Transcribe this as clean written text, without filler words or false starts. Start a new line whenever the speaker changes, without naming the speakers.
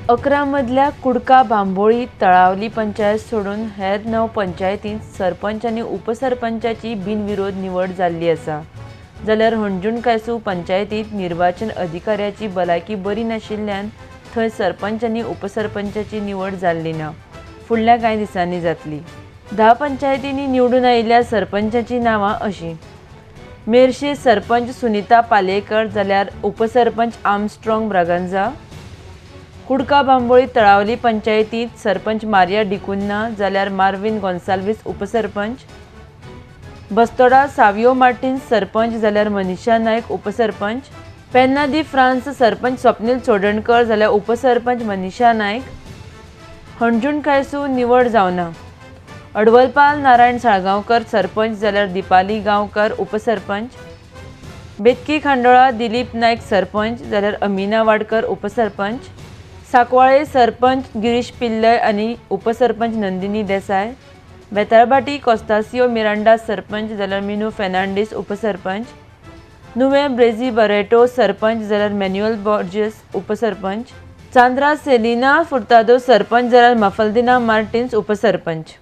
11 मदल्या कुडका, बांबोळी, तळावली पंचायत सोडून हेर 9 पंचायतींत सरपंच आनी उपसरपंचाची बिनविरोध निवड जाल्ली आसा. जाल्यार हणजूण कायसूव पंचायतींत निर्वाचन अधिकाऱ्याची भलायकी बरी नाशिल्ल्यान थंय सरपंच आनी उपसरपंचाची निवड जाल्ली ना. फुडल्या कांय दिसांनी जातली. 10 पंचायतींनी निवडून आयिल्ल्या सरपंचाचीं नांवां अशीं: मेरशे सरपंच सुनीता पालयेकर, जाल्यार उपसरपंच आर्मस्ट्राँग ब्रागांझा. कुडका, बांबोळी, तळावली पंचायतींत सरपंच मारिया डिकुन्हा, जाल्यार मार्विन गोन्साल्वीस उपसरपंच. बस्तोडा सावियो मार्टिन्स सरपंच, जाल्यार मनीषा नायक उपसरपंच. पेन्ना दी फ्रांस सरपंच स्वप्नील चोडणकर, जाल्यार उपसरपंच मनीषा नायक. हणजूण कायसूव निवड जावना. अडवलपाल नारायण साळगांवकर सरपंच, जाल्यार दीपाली गांवकर उपसरपंच. बेतकी खांडोळा दिलीप नायक सरपंच, जाल्यार अमीना वाडकर उपसरपंच. सांकवाळे सरपंच गिरीश पिल्लय आनी उपसरपंच नंदिनी देसाय. बेताळभाटी कोस्तासियो मिरांडा सरपंच, जाल्यार मिनू फेर्नांडीस उपसरपंच. नुवें ब्रेझी बरेटो सरपंच, जाल्यार मॅन्युअल बॉर्जेस उपसरपंच. चांद्रा सेलिना फुर्तादो सरपंच, जाल्यार मफलदिना मार्टिन्स उपसरपंच.